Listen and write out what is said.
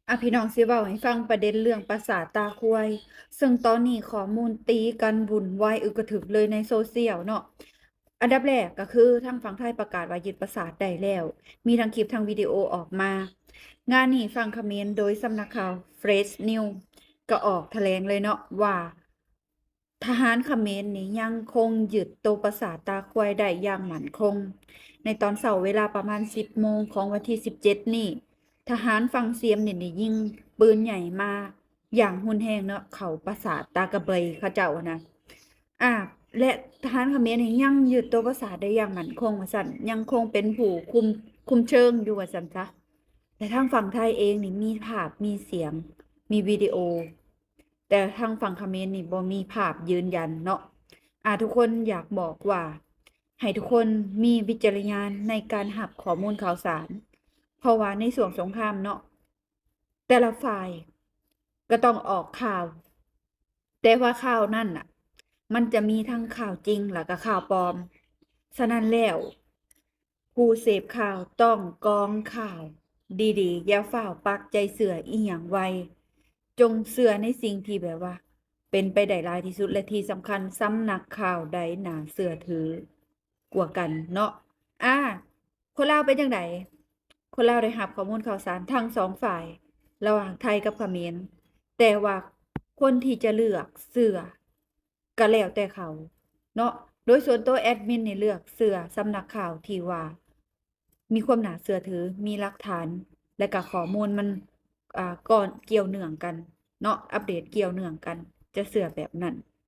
ອາ ພີ່ນ້ອງ ຊິເວົ້າໃຫ້ຟັງປະເດັນເລື່ອງປາສາດຕາຄວາຍ ເຊິ່ງຕອນນີ້ຂໍ້ມູນຕີກັນວຸ່ນວາຍອຶກກະທຶກເລີຍໃນໂຊຊຽວເນາະ. ອັນດັບແລກກໍຄືທາງຝັ່ງໄທປະກາດວ່າຍຶດປາສາດໄດ້ແລ້ວ, ມີທັງຄລິບທັງວິດີໂອອອກມາ. ງານນີ້ຝັ່ງຂະເໝນໂດຍສຳນັກຂ່າວ Fresh News ກໍອອກຖະແຫຼງເລີຍເນາະວ່າ ທະຫານຂະເໝນນີ້ຍັງຄົງຍຶດໂຕປາສາດຕາຄວາຍໄດ້ຢ່າງໝັ້ນຄົງ. ໃນຕອນເຊົ້າເວລາປະມານສິບໂມງຂອງວັນທີສິບເຈັດນີ້, ທະຫານຝັ່ງຊຽມນີ້ໄດ້ຍິງປືນໃຫຍ່ມາຢ່າງຮຸນແຮງເນາະ ເຂົ້າປາສາດຕາກະເບຍເຂົາເຈົ້າຫັ້ນນະ. ອາ ແລະ ທະຫານຂະເໝນນີ້ຍັງຍຶດໂຕປາສາດໄດ້ຢ່າງໝັ້ນຄົງວ່າຊັ້ນ, ຍັງຄົງເປັນຜູ້ຄຸມ ຄຸມເຊີງຢູ່ວ່າຊັ້ນຊະ. ແລະ ທາງຝັ່ງໄທເອງນີ້ມີພາບ ມີສຽງ ມີວິດີໂອ ແຕ່ທາງຝັ່ງຂະເໝນນີ້ບໍ່ມີພາບຢືນຢັນເນາະ. ອາ ທຸກຄົນ ຢາກບອກວ່າໃຫ້ທຸກຄົນມີວິຈາລະຍານໃນການຮັບຂໍ້ມູນຂ່າວສານ, ເພາະວ່າໃນຊ່ວງສົງຄາມເນາະ ແຕ່ລະຝ່າຍກໍຕ້ອງອອກຂ່າວ, ແຕ່ວ່າຂ່າວນັ້ນນະ ມັນຈະມີທັງຂ່າວຈິງ ແລະ ກໍຂ່າວປອມ. ສະນັ້ນແລ້ວ ຜູ້ເສບຂ່າວຕ້ອງກອງຂ່າວດີໆ, ຢ່າຟ້າວປັກໃຈເຊື່ອອີ່ຫຍັງໄວ, ຈົ່ງເຊື່ອໃນສິ່ງທີ່ແບບວ່າເປັນໄປໄດ້ຫຼາຍທີ່ສຸດ ແລະ ທີ່ສຳຄັນ ສຳນັກຂ່າວໃດໜ້າເຊື່ອຖືກວ່າກັນເນາະ. ອາ ຄົນລາວເປັນຈັ່ງໃດ? ຄົນລາວໄດ້ຮັບຂໍ້ມູນຂ່າວສານທັງສອງຝ່າຍ ລະຫວ່າງໄທກັບຂະເໝນ, ແຕ່ວ່າຄົນທີ່ຈະເລືອກເຊື່ອ ກໍແລ້ວແຕ່ເຂົາເນາະ. ໂດຍສ່ວນຕົວແອດມິນນີ້ເລືອກເຊື່ອສຳນັກຂ່າວທີ່ວ່າມີຄວາມໜ້າເຊື່ອຖື, ມີຫຼັກຖານ ແລະ ກະຂໍ້ມູນມັນ ອາ ກ່ອນ ກ່ຽວເນື່ອງກັນເນາະ, ອັບເດດກ່ຽວເນື່ອງກັນ, ຈະເຊື່ອແບບນັ້ນ.